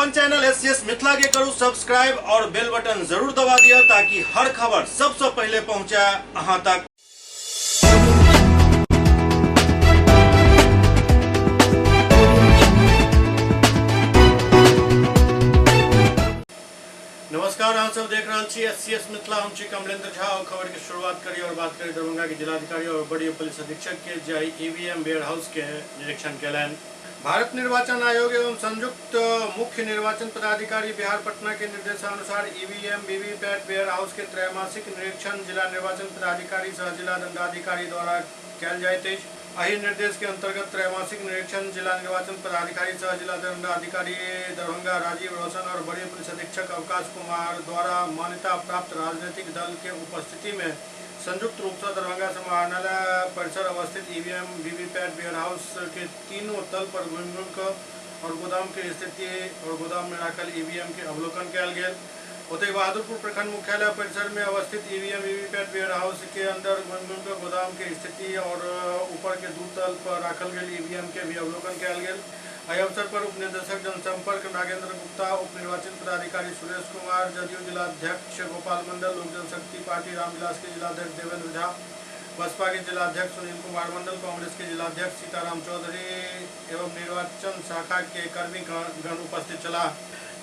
अपन channel SCS Mithila के करू सब्सक्राइब और बेल बटन जरूर दबा दिया ताकि हर खबर सबसे पहले पहुंचे अहां तक। नमस्कार, अहाँ सब देख रहल छी एससीएस मिथिला। हम छी कमलेंद्र झा और खबर के शुरुआत करी और बात करी दरभंगा के जिलाधिकारी और वरीय पुलिस अधीक्षक के जाहि ईवीएम वेयर हाउस के निरीक्षण केलनि। भारत निर्वाचन आयोग एवं संयुक्त मुख्य निर्वाचन पदाधिकारी बिहार पटना के निर्देशानुसार ईवीएम वीवीपैट वेयर हाउस के त्रैमासिक निरीक्षण जिला निर्वाचन पदाधिकारी सह जिला दंडाधिकारी द्वारा कयल जाइत अछि। एहि निर्देश के अंतर्गत त्रैमासिक निरीक्षण जिला निर्वाचन पदाधिकारी सह जिला दंडाधिकारी दरभंगा राजीव रोशन और वरीय पुलिस अधीक्षक अवकाश कुमार द्वारा मान्यता प्राप्त राजनीतिक दल के उपस्थिति में संयुक्त रूप से दरभंगा समाहरणालय परिसर अवस्थित ईवीएम वीवीपैट वेयर हाउस के तीनों तल पर घुमि घुमि कऽ और गोदाम के स्थिति और गोदाम में राखल ईवीएम के अवलोकन कयल गेल। ओतहि बहादुरपुर प्रखंड मुख्यालय परिसर में अवस्थित ईवीएम वीवीपैट वेयर हाउस के अंदर घुमि घुमि कऽ गोदाम के स्थिति और ऊपर के दू तल पर राखल गेल ईवीएम के भी अवलोकन कयल गेल। एहि अवसर पर उप निदेशक जनसंपर्क नागेंद्र गुप्ता, उप निर्वाचन पदाधिकारी सुरेश कुमार, जदयू जिलाध्यक्ष गोपाल मंडल, लोक जनशक्ति पार्टी रामविलास के जिलाध्यक्ष देवेंद्र झा, बसपा के जिलाध्यक्ष सुनील कुमार मंडल, कांग्रेस के जिलाध्यक्ष सीताराम चौधरी एवं निर्वाचन शाखा के कर्मी गण उपस्थित छलाह।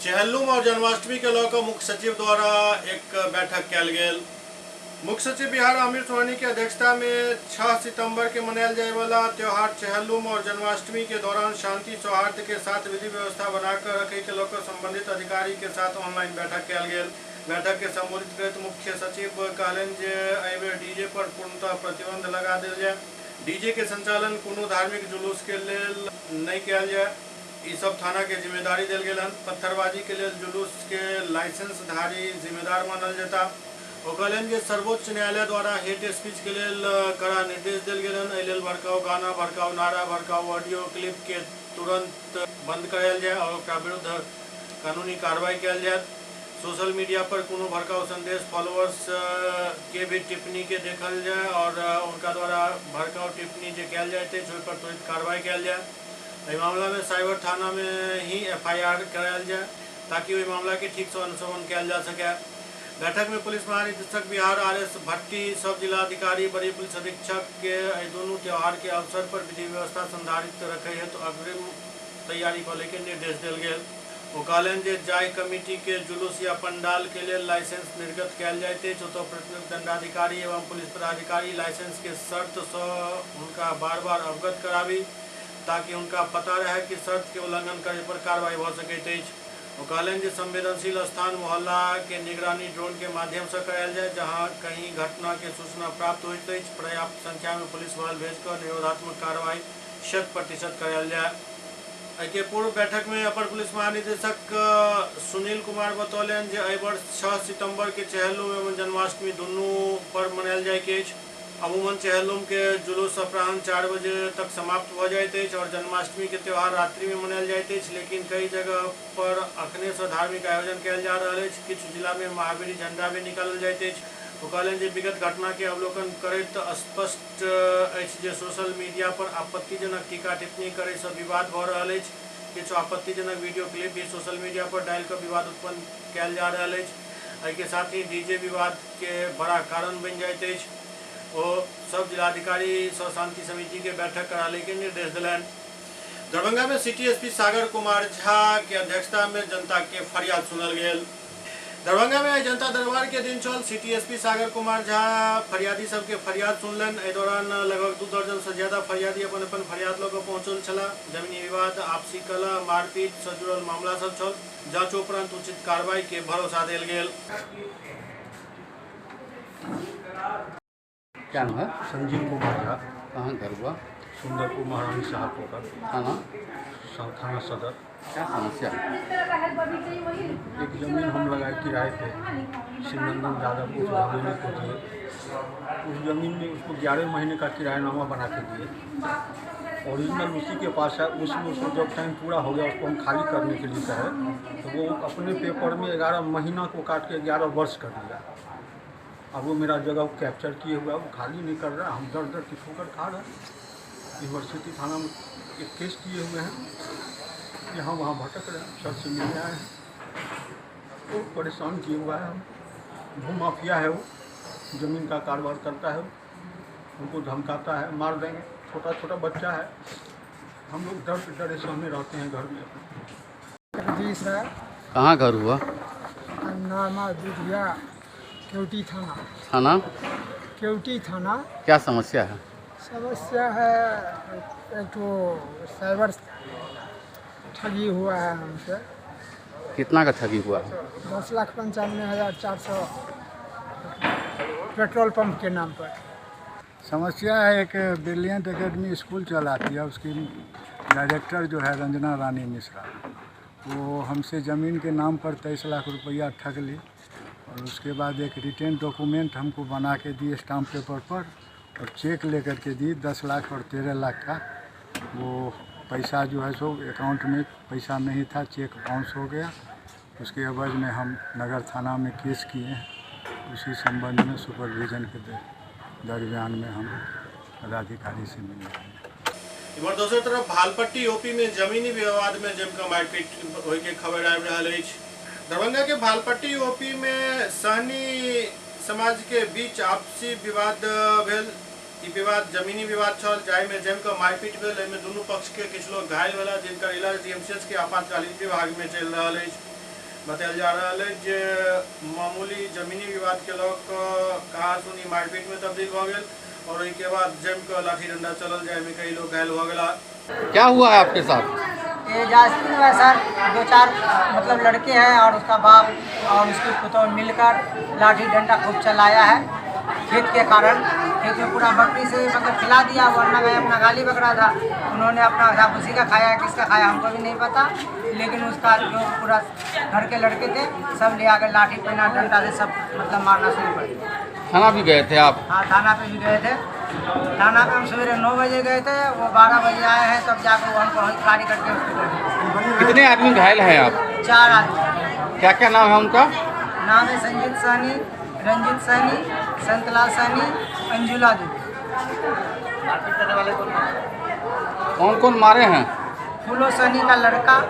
चेहल्लुम और जन्माष्टमी के लऽ कऽ मुख्य सचिव द्वारा एक बैठक कयल गेल। मुख्य सचिव बिहार आमिर सोहानी के अध्यक्षता में 6 सितंबर के मनायल जाय वाला त्योहार चेहल्लुम और जन्माष्टमी के दौरान शांति सौहार्द के साथ विधि व्यवस्था बनाकर रखे के लऽ कऽ संबंधित अधिकारी के साथ ऑनलाइन बैठक कयल गेल। बैठक के संबोधित करैत मुख्य सचिव कहलनि जे एहि बेर डीजे पर पूर्णतः प्रतिबंध लगा देल जाय। डीजे के संचालन कोनो धार्मिक जुलूस के लेल नहि कयल जाय। ई सब थाना के जिम्मेदारी देल गेल हन। पत्थरबाजी के लेल जुलूस के लाइसेंसधारी जिम्मेदार मानल जेता। ओ कहलनि जे सर्वोच्च न्यायालय द्वारा हेट स्पीच के लेल कड़ा निर्देश देल गेल हन। एहि लेल भड़काऊ गाना, भड़काऊ नारा, भड़काऊ ऑडियो क्लिप के तुरंत बंद करायल जाय और ओकरा विरुद्ध कानूनी कार्रवाई कयल जाय। सोशल मीडिया पर कोनो भड़काऊ संदेश फॉलोअर्स के भी टिप्पणी के देखल जाय और उनका द्वारा भड़काऊ टिप्पणी जे कयल जाइत अछि ओहि पर त्वरित कार्रवाई कयल जाय। एहि मामला में साइबर थाना में ही एफआईआर करायल जाय ताकि ओहि मामला के ठीक से अनुसरण कयल जा सके। बैठक में पुलिस महानिदेशक बिहार आर एस भट्टी, सब जिलाधिकारी, वरीय पुलिस अधीक्षक के एहि दुनू त्योहार के अवसर पर विधि व्यवस्था संधारित रखै हेतु अग्रिम तैयारी कऽ लैके निर्देश देल गेल। ओ कहलनि जे जाहि कमिटी के जुलूस या पंडाल के लेल लाइसेंस निर्गत कयल जाइत अछि ओतय प्रतिनियुक्त दंडाधिकारी एवं पुलिस पदाधिकारी लाइसेंस के शर्त सँ हुनका बार-बार अवगत कराबी ताकि हुनका पता रहय कि शर्त के उल्लंघन करय पर कार्रवाई भऽ सकैत अछि। ओ कहलनि जे संवेदनशील स्थान, मोहल्ला के निगरानी ड्रोन के माध्यम सँ करायल जाय। जहां कहीं घटना के सूचना प्राप्त होइत अछि पर्याप्त संख्या में पुलिस बल भेज कऽ निरोधात्मक कार्रवाई 100% करायल जाय। एहिके पूर्व बैठक में अपर पुलिस महानिदेशक सुनील कुमार बतौलनि जे एहि वर्ष 6 सितंबर के चेहल्लुम एवं जन्माष्टमी दुनू पर्व मनायल जायके अछि। अमूमन चेहल्लुम के जुलूस अपराह्न 4 बजे तक समाप्त भऽ जाइत अछि और जन्माष्टमी के त्योहार रात्रि में मनायल जाइत अछि, लेकिन कई जगह पर अखने सँ धार्मिक आयोजन कयल जा रहल अछि। किछु जिला में महावीरी झंडा भी निकालल जाइत अछि। ओ कहलनि जे विगत घटना के अवलोकन करैत स्पष्ट अछि जे सोशल मीडिया पर आपत्तिजनक टीका टिप्पणी करय सँ विवाद भऽ रहल अछि। किछु आपत्तिजनक वीडियो क्लिप भी सोशल मीडिया पर डालि कऽ विवाद उत्पन्न कयल जा रहल अछि। एहि के साथ ही डीजे विवाद के बड़ा कारण बनि जाइत अछि। ओ सब जिलाधिकारी सँ शांति समिति के बैठक करालय के निर्देश देलनि। दरभंगा में सिटी एसपी सागर कुमार झा के अध्यक्षता में जनता के फरियाद सुनल गेल। दरभंगा में आइ जनता दरबार के दिन छल। सिटी एसपी सागर कुमार झा फरियादी सबके फरियाद सुनलनि। एहि दौरान लगभग 2 दर्जन से ज्यादा फरियादी अपन अपन फरियाद लऽ कऽ पहुंचल छलाह। जमीनी विवाद, आपसी कलह, मारपीट से जुड़ल मामला सब छल। जांचोपरांत उचित कार्रवाई के भरोसा देल गेल। क्या नाम है? संजीव कुमार झा। कहाँ घर हुआ? सुंदरपुर महारानी साहब पोखर। थाना? थाना सदर। क्या समस्या है? एक जमीन हम लगाए किराए पे शिवनंदन यादव उस हवेली को दिए। उस जमीन में उसको 11 महीने का किरायानामा बना के दिए। ओरिजिनल उसी के पास है। उसमें उसको जब टाइम पूरा हो गया उसको हम खाली करने के लिए कहे तो वो अपने पेपर में 11 महीना को काट के 11 वर्ष कर दिया। अब वो मेरा जगह कैप्चर किए हुआ है, वो खाली नहीं कर रहा है। हम दर दर की ठोकर खा रहे हैं। यूनिवर्सिटी थाना में एक केस किए हुए हैं। यहाँ वहाँ भटक रहे हैं, सर से मिलने आए हैं। वो परेशान किए हुआ है, भूमाफिया है, वो ज़मीन का कारोबार करता है, उनको धमकाता है, मार देंगे। छोटा छोटा बच्चा है, हम लोग डर डरे सहमे रहते हैं घर में अपने। जी सर। कहाँ घर हुआ? नामा दुधिया, केवटी थाना। थाना? केवटी थाना। क्या समस्या है? समस्या है एक तो साइबर ठगी हुआ है हमसे। कितना का ठगी हुआ है? 10,95,400 पेट्रोल पंप के नाम पर। समस्या है एक ब्रिलियंट एकेडमी स्कूल चलाती है, उसकी डायरेक्टर जो है रंजना रानी मिश्रा, वो हमसे ज़मीन के नाम पर 23 लाख रुपया ठग ली और उसके बाद एक रिटर्न डॉक्यूमेंट हमको बना के दिए स्टाम्प पेपर पर और चेक लेकर के दी 10 लाख और 13 लाख का। वो पैसा जो है सो अकाउंट में पैसा नहीं था, चेक बाउंस हो गया। उसके एवज में हम नगर थाना में केस किए हैं। उसी संबंध में सुपरविजन के दरमियान में हम पदाधिकारी से मिले हैं। इधर दोसर तरफ भालपट्टी ओपी में जमीनी विवाद में जमकर मारपीट होय के खबर आबि रहल अछि। दरभंगा के भालपट्टी ओपी में सहनी समाज के बीच आपसी विवाद भेल। ई विवाद जमीनी विवाद छल, जाहि में जमकर मारपीट भेल। एहिमे दुनू पक्ष के किछु लोग घायल भेला, जिनकर इलाज डीएमसीएच के आपातकालीन विभाग में चलि रहल अछि। बतायल जा रहल अछि जे मामूली जमीनी विवाद के लऽ कऽ कहा सुनी मारपीट में तब्दील भऽ गेल और ओहिके बाद जमकर लाठी डंडा चलल, जाहिमे कई लोग घायल भऽ गेला। क्या हुआ है आपके साथ? ये जास्ती हुआ सर, 2-4 मतलब लड़के हैं और उसका बाप और उसकी पुतोह मिलकर लाठी डंडा खूब चलाया है। खेत के कारण खेत में पूरा बकरी से मतलब खिला दिया, वरना मैं अपना गाली बकरा था, उन्होंने अपना हिसाब उसी का खाया, किसका खाया हमको भी नहीं पता, लेकिन उसका जो पूरा घर के लड़के थे सब ले आकर लाठी पहना डंडा से सब मतलब मारना शुरू कर दिया। थाना भी गए थे आप? हाँ, थाना पे भी गए थे। थाना पे हम सवेरे 9 बजे गए थे, वो 12 बजे आए हैं, तब जाकर वो हमको गाड़ी करके हॉस्पिटल। कितने आदमी घायल हैं आप? 4 आदमी। क्या क्या नाम है उनका? नाम है संजीत सहनी, रंजीत सहनी, संतलाल सहनी, अंजुला देवी। कौन कौन मारे हैं? फूलो सहनी का लड़का,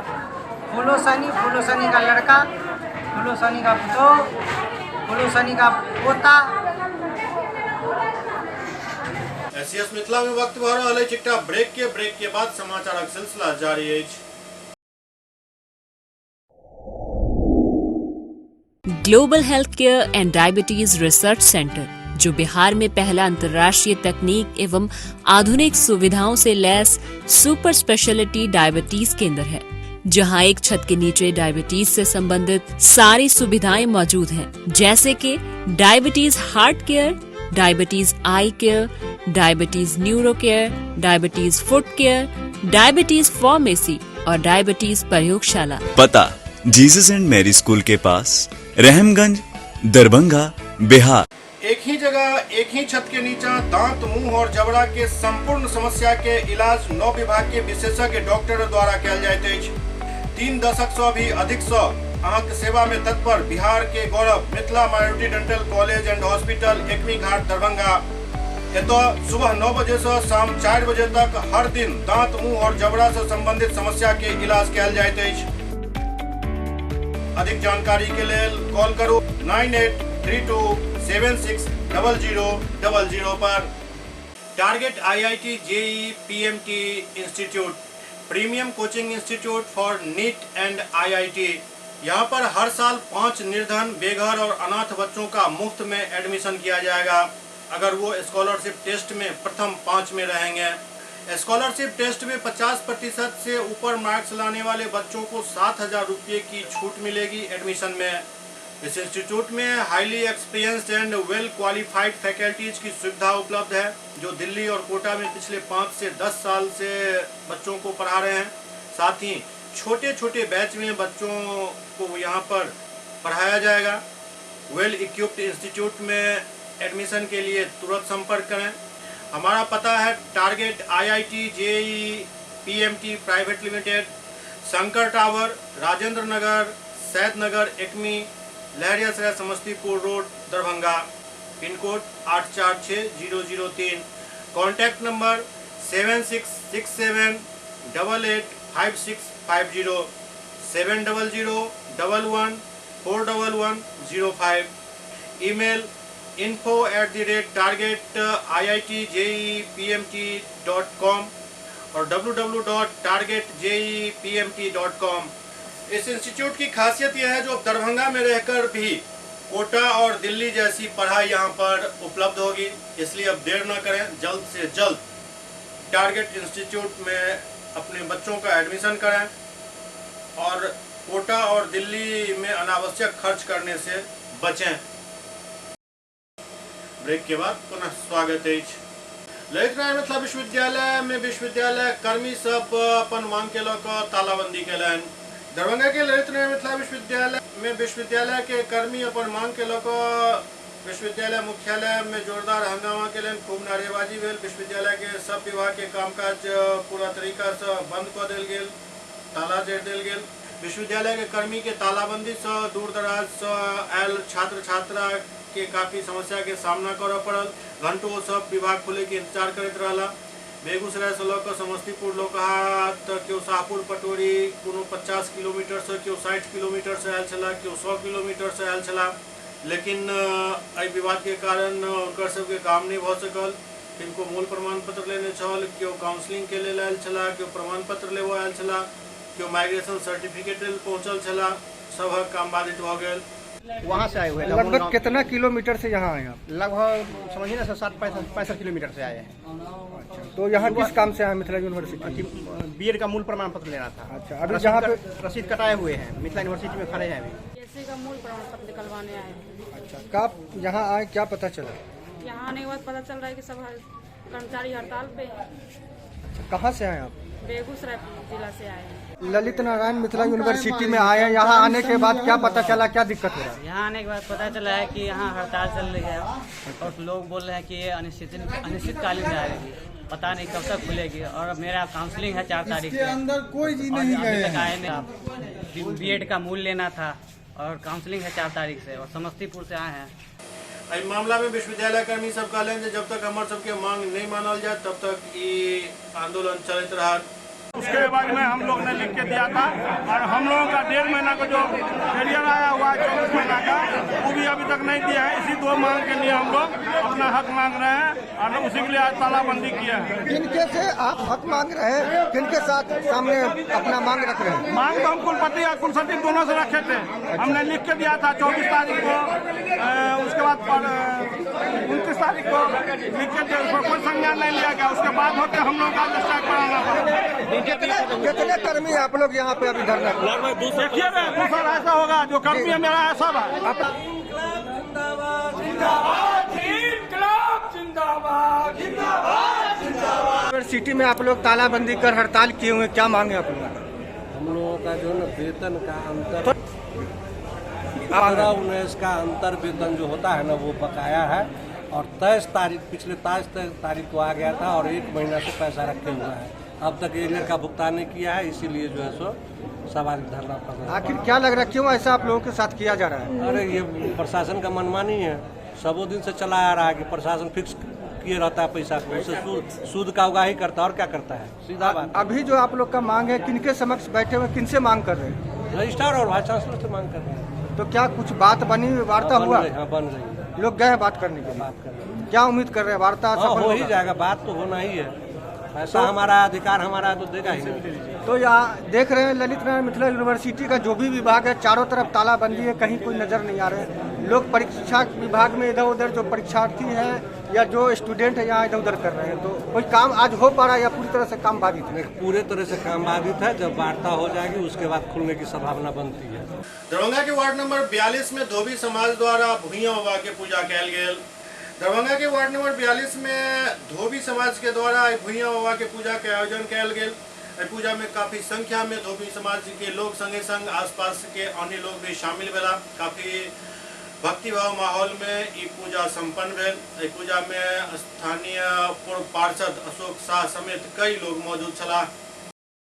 फूलो सहनी, फूलो सहनी का लड़का, फूलो सहनी का पुतोह, फूलो सहनी का पोता। एससीएस मिथिला में वक्त भऽ रहल अछि एकटा ब्रेक के। ब्रेक के बाद समाचारक सिलसिला जारी अछि। Global health care and diabetes research centre, जो बिहार में पहला अंतर्राष्ट्रीय तकनीक एवं आधुनिक सुविधाओं से लैस सुपर स्पेशलिटी डायबिटीज केंद्र है, जहां एक छत के नीचे डायबिटीज से संबंधित सारी सुविधाएं मौजूद हैं, जैसे कि diabetes heart care, diabetes eye care, diabetes neuro care, diabetes foot care, diabetes pharmacy और डायबिटीज प्रयोगशाला। पता जीसस एंड मैरी स्कूल के पास, रहमगंज, दरभंगा, बिहार। एक ही जगह एक ही छत के नीचा दांत, मुंह और जबड़ा के संपूर्ण समस्या के इलाज 9 विभाग के विशेषज्ञ डॉक्टर द्वारा कयल जाइत अछि। 3 दशक से भी अधिक से अहाँके सेवा में तत्पर बिहार के गौरव Mithila minority dental college and hospital, Ekmi Ghat, Darbhanga. एतऽ सुबह 9 बजे से शाम 4 बजे तक हर दिन दांत, मुंह और जबड़ा से संबंधित समस्या के इलाज कयल जाइत अछि। अधिक जानकारी के लेल कॉल करू 9832760000 पर। Target IIT JEE PMT institute, premium coaching institute for NEET and IIT। यहाँ पर हर साल 5 निर्धन, बेघर और अनाथ बच्चों का मुफ्त में एडमिशन किया जाएगा अगर वो स्कॉलरशिप टेस्ट में प्रथम 5 में रहेंगे। स्कॉलरशिप टेस्ट में 50% से ऊपर मार्क्स लाने वाले बच्चों को 7,000 रुपये की छूट मिलेगी एडमिशन में। इस इंस्टीट्यूट में highly experienced and well qualified faculties की सुविधा उपलब्ध है, जो दिल्ली और कोटा में पिछले 5 से 10 साल से बच्चों को पढ़ा रहे हैं। साथ ही छोटे छोटे बैच में बच्चों को यहाँ पर पढ़ाया जाएगा। वेल इक्विप्ड इंस्टीट्यूट में एडमिशन के लिए तुरंत संपर्क करें। हमारा पता है target IIT JEE PMT private limited, Shankar tower, Rajendra Nagar, Saidnagar, Ekmi, Laheriasarai, Samastipur road, Darbhanga. Pin code 846003। Contact number 76678856 50, 700 11 411 05। Email info@targetiitjepmt.com और www.targetjepmt.com। इस इंस्टीट्यूट की खासियत यह है जो दरभंगा में रहकर भी कोटा और दिल्ली जैसी पढ़ाई यहाँ पर उपलब्ध होगी, इसलिए अब देर न करें, जल्द से जल्द टारगेट इंस्टीट्यूट में अपने बच्चों का एडमिशन करें और कोटा और दिल्ली में अनावश्यक खर्च करने से बचें। ब्रेक के बाद पुनः स्वागत है। ललित नारायण मिथिला विश्वविद्यालय में विश्वविद्यालय कर्मी सब अपन मांग के लऽ कऽ तालाबंदी केलनि। दरभंगा के ललित नारायण मिथिला विश्वविद्यालय में विश्वविद्यालय के कर्मी अपन मांग के लऽ कऽ विश्वविद्यालय मुख्यालय में जोरदार हंगामा केलनि, खूब नारेबाजी भेल। विश्वविद्यालय के सब विभाग के कामकाज पूरा तरीका से बंद कऽ देल गेल, ताला जड़ि देल गेल। विश्वविद्यालय के कर्मी के तालाबंदी से दूर दराज से आयल छात्र छात्रा के काफ़ी समस्या के सामना करऽ पड़ल। घंटों सब विभाग खुले के इंतजार करैत रहला। बेगूसराय से लऽ कऽ समस्तीपुर लोकहा तऽ केओ शाहपुर पटोरी कोनो 50 किलोमीटर से, केओ 60 किलोमीटर से आयल छलाह, केओ 100 किलोमीटर से आयल छलाह, लेकिन एहि विवाद के कारण हुनकर सबके काम नहि भऽ सकल। किनको मूल प्रमाण पत्र लेने छल, केओ काउंसलिंग के लेल आयल छलाह, केओ प्रमाण पत्र लेबऽ आयल छलाह, केओ माइग्रेशन सर्टिफिकेट लेल पहुँचल छलाह, सबहक काम बाधित भऽ गेल। वहाँ से आए हुए हैं। लगभग कितना किलोमीटर से यहाँ आए आप? लगभग समझिए ना 60-65 किलोमीटर से आए हैं। अच्छा, तो यहाँ किस काम से आए मिथिला यूनिवर्सिटी? बीएड का मूल प्रमाण पत्र लेना था। अच्छा, अभी जहाँ पे रसीद कटाए हुए हैं, मिथिला यूनिवर्सिटी में खड़े हैं अभी। बीएससी का मूल प्रमाण पत्र निकलवाने आए हैं। अच्छा, कब यहाँ आए, क्या पता चला? यहाँ आने के बाद पता चल रहा है कि सब कर्मचारी हड़ताल पे है। अच्छा, कहाँ से आए आप? बेगूसराय जिला से आए हैं। ललित नारायण मिथिला यूनिवर्सिटी में आए हैं, यहाँ आने के बाद क्या पता चला, क्या दिक्कत हो रहा है? यहाँ आने के बाद पता चला है कि यहाँ हड़ताल चल रही है और लोग बोल रहे हैं कि ये अनिश्चितकालीन जाएगी, पता नहीं कब तक खुलेगी। और मेरा काउंसलिंग है 4 तारीख के अंदर कोई जी नहीं गए, आए नहीं। बीएड का मूल लेना था और काउंसलिंग है 4 तारीख से और समस्तीपुर से आए हैं। एहि मामला में विश्वविद्यालय कर्मी सब कहलनि जे जब तक हमर सबके मांग नहीं मानल जाए तब तक ई आंदोलन चलैत रहत। उसके बाद में हम लोग ने लिख के दिया था और हम लोगों का 1.5 महीना का जो एरियर आया हुआ है 24 महीना का, वो भी अभी तक नहीं दिया है। इसी 2 मांग के लिए हम लोग अपना हक मांग रहे हैं और उसी के लिए आज तालाबंदी किया है। किनके से आप हक मांग रहे हैं, किनके साथ सामने अपना मांग रख रहे हैं? मांग तो हम कुलपति और कुलसचिव दोनों से रखे थे। हमने लिख के दिया था 24 तारीख को, उसके बाद 29 तारीख को लिख के दिया, उसपर कोई संज्ञान नहीं लिया गया। उसके बाद होते हम लोग का स्ट्राइक कराना पड़ा। कितने कर्मी आप लोग यहाँ पे अभी धरना? देखिए ना, 200 ऐसा होगा जो कर्मी है मेरा ऐसा है। यूनिवर्सिटी में आप लोग तालाबंदी कर हड़ताल किए हुए, क्या मांगे आप लोग? हम लोगों का जो है ना वेतन का अंतर 15-19 का अंतर वेतन जो होता है ना वो बकाया है और 23 तारीख पिछले 23 तारीख को आ गया था और 1 महीना से पैसा रखे हुआ है, अब तक एरियर का भुगतान नहीं किया है, इसीलिए जो है सो सवाल धरना पड़ रहा है। आखिर क्या लग रहा है, क्यों ऐसा आप लोगों के साथ किया जा रहा है? अरे ये प्रशासन का मनमानी है, सबों दिन से चला आ रहा है कि प्रशासन फिक्स किए रहता है पैसा को, उससे सूद का उगाही करता है और क्या करता है, सीधा बात। अभी जो आप लोग का मांग है, किनके समक्ष बैठे हुए, किनसे मांग कर रहे हैं? रजिस्ट्रार और वाइस चांसलर से मांग कर रहे हैं। तो क्या कुछ बात बनी, वार्ता हुआ? हाँ, बन रही है, लोग गए हैं बात करने के लिए। बात करने क्या उम्मीद कर रहे हैं, वार्ता सफल हो ही जाएगा? बात तो होना ही है, पैसा तो हमारा अधिकार हमारा तो देगा ही नहीं। तो यहाँ देख रहे हैं ललित नारायण मिथिला यूनिवर्सिटी का जो भी विभाग है चारों तरफ तालाबंदी है, कहीं कोई नज़र नहीं आ रहे हैं। लोग परीक्षा विभाग में इधर उधर जो परीक्षार्थी हैं या जो स्टूडेंट है यहाँ इधर उधर कर रहे हैं, तो कोई काम आज हो पा रहा है या पूरी तरह से काम बाधित है? पूरे तरह से काम बाधित है। जब वार्ता हो जाएगी उसके बाद खुलने की संभावना बनती है। दरभंगा के वार्ड नंबर 42 में धोबी समाज द्वारा भुइयां बाबा के पूजा कयल गेल। दरभंगा के वार्ड नंबर 42 में धोबी समाज के द्वारा भुइयां बाबा के पूजा के आयोजन कयल गेल। पूजा में काफी संख्या में धोबी समाज के लोग संगे संग आसपास के अन्य लोग भी शामिल भेला। काफी भक्तिभाव माहौल में ई पूजा संपन्न भेल। पूजा में स्थानीय पूर्व पार्षद अशोक शाह समेत कई लोग मौजूद छलाह।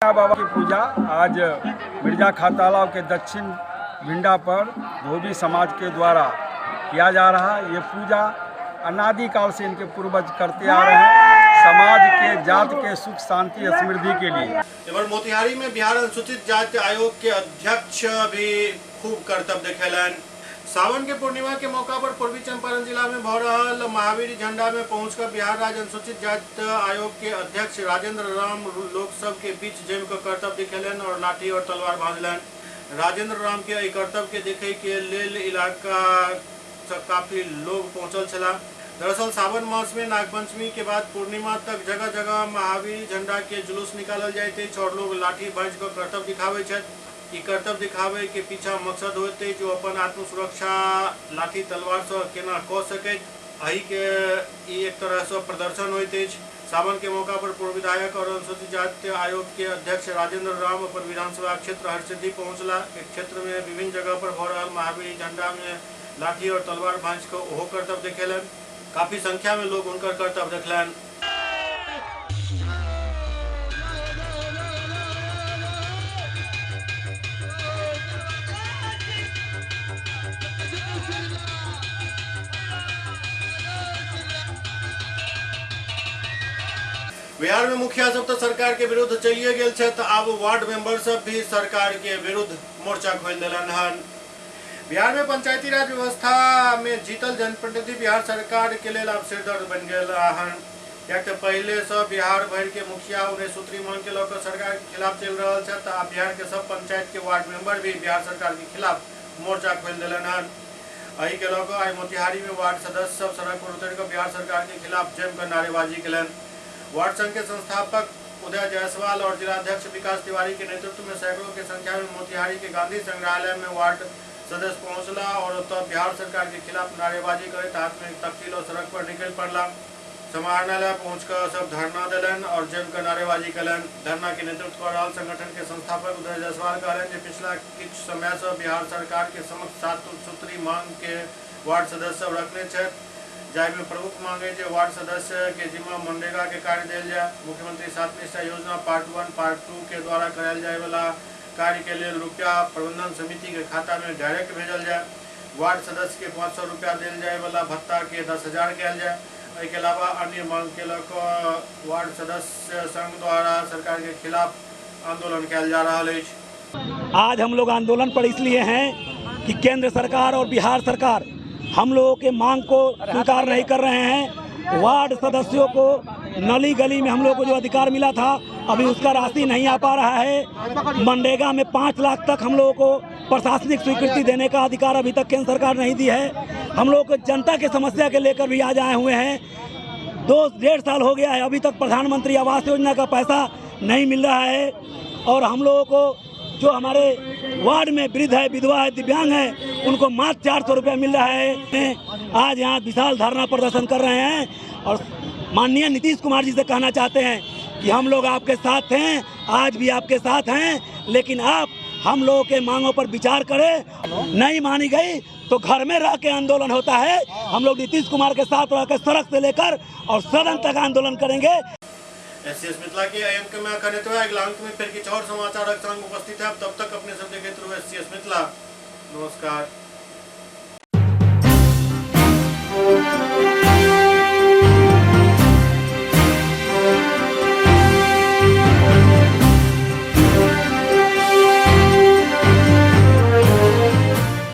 बाबा की पूजा आज मिर्जा खातालाव के दक्षिण भिंडा पर धोबी समाज के द्वारा किया जा रहा है। ये पूजा अनादिकाल से इनके पूर्वज करते आ रहे हैं। समाज के जात के सुख शांति समृद्धि के लिए। एमहर मोतिहारी में बिहार अनुसूचित जाति आयोग के अध्यक्ष भी खूब करतब देखेलन। सावन के पूर्णिमा के मौका पर पूर्वी चंपारण जिला में भ रहल महावीर झंडा में पहुंचकर बिहार राज्य अनुसूचित जाति आयोग के अध्यक्ष राजेंद्र राम लोक सब के बीच जम के करतब दिखेलन और लाठी और तलवार भांजलन। राजेंद्र राम के एहि करतब के देखे के लेल इलाका से काफी लोग पहुंचल छला। दरअसल सावन मास में नागपंचमी के बाद पूर्णिमा तक जगह जगह महावीर झंडा के जुलूस निकालल जाइत अछि और लोग लाठी भांजि कऽ करतब दिखाबै छथि। ई करतब दिखाबै के पीछा मकसद होइत अछि जो अपन आत्मसुरक्षा लाठी तलवार से केना कऽ सकैत, एहि के ई एक तरह से प्रदर्शन होइत अछि। सावन के मौका पर पूर्व विधायक और अनुसूचित जाति आयोग के अध्यक्ष राजेंद्र राम अपन विधानसभा क्षेत्र हरसिद्धि पहुंचला। एक क्षेत्र में विभिन्न जगह पर भऽ रहल महावीर झंडा में लाठी और तलवार भांजि कऽ ओहो करतब देखेलन। काफी संख्या में लोग उनकर करतब देखलन। बिहार में मुखिया सब तो सरकार के विरुद्ध चलिए गेल छै, तो आब वार्ड मेंबर सब भी सरकार के विरुद्ध मोर्चा खोलि देलन हन। बिहार में पंचायती राज व्यवस्था में जीतल जनप्रतिनिधि बिहार सरकार के लेल आब सिरदर्द बनि गेल हन। कियाक तऽ पहिले से बिहार भरि के मुखिया 19 सूत्री मांग के लऽ कऽ सरकार के खिलाफ चलि रहल छै, तऽ आब बिहार के सब पंचायत के वार्ड मेंबर भी बिहार सरकार के खिलाफ मोर्चा खोलि देलन हन। एहि के लऽ कऽ आइ मोतिहारी में वार्ड सदस्य सब सड़क पर उतरि कऽ बिहार सरकार के खिलाफ जमि कऽ नारेबाजी केलनि। वार्ड संघ के संस्थापक उदय जायसवाल और जिलाध्यक्ष विकास तिवारी के नेतृत्व में सैकड़ों के संख्या में मोतिहारी के गांधी संग्रहालय में वार्ड सदस्य पहुंचला और ओतऽ बिहार सरकार के खिलाफ नारेबाजी करैत हाथ में तख्ती लऽ सड़क पर निकलि पड़ला। समाहरणालय पहुंचकर सब धरना देलनि और जमि कऽ नारेबाजी केलनि। धरना के नेतृत्व कऽ रहल संगठन के संस्थापक उदय जायसवाल कहलनि जे पिछला किछु समय से बिहार सरकार के समक्ष 7 सूत्री मांग के वार्ड सदस्य सब रखने छथि, जाहिमे प्रमुख मांग है जे वार्ड सदस्य के जिम्मा मनरेगा के कार्य देल जाय, मुख्यमंत्री 7 निष्ठा योजना पार्ट 1 पार्ट 2 के द्वारा करायल जाय वाला कार्य के लेल रुपया प्रबंधन समिति के खाता में डायरेक्ट भेजल जाय, वार्ड सदस्य के 500 रुपया देल जाय वाला भत्ता के 10,000 कयल जाय। एहि के अलावा अन्य मांग के लऽ कऽ वार्ड सदस्य संघ द्वारा सरकार के खिलाफ आंदोलन कयल जा रहल अछि। आज हम लोग आंदोलन पर इसलिए हैं कि केंद्र सरकार और बिहार सरकार हम लोगों के मांग को स्वीकार नहीं कर रहे हैं। वार्ड सदस्यों को नली गली में हम लोगों को जो अधिकार मिला था अभी उसका राशि नहीं आ पा रहा है। मनरेगा में 5 लाख तक हम लोगों को प्रशासनिक स्वीकृति देने का अधिकार अभी तक केंद्र सरकार नहीं दी है। हम लोगों को जनता के समस्या के लेकर भी आज आए हुए हैं। 2-1.5 साल हो गया है, अभी तक प्रधानमंत्री आवास योजना का पैसा नहीं मिल रहा है। और हम लोगों को जो हमारे वार्ड में वृद्ध है, विधवा है, दिव्यांग है, उनको मात्र 400 रुपया मिल रहा है। आज यहाँ विशाल धरना प्रदर्शन कर रहे हैं और माननीय नीतीश कुमार जी से कहना चाहते हैं कि हम लोग आपके साथ हैं, आज भी आपके साथ हैं, लेकिन आप हम लोगों के मांगों पर विचार करें। नहीं मानी गई तो घर में रह के आंदोलन होता है। हम लोग नीतीश कुमार के साथ रह के सड़क से लेकर और सदन तक आंदोलन करेंगे। एससीएस मिथिला के अंक में अखन एतबे। अगिला अंक में फिर किछु और समाचारक संग उपस्थित है। तब तक अपने सब देखैत रहू एससीएस मिथिला। नमस्कार।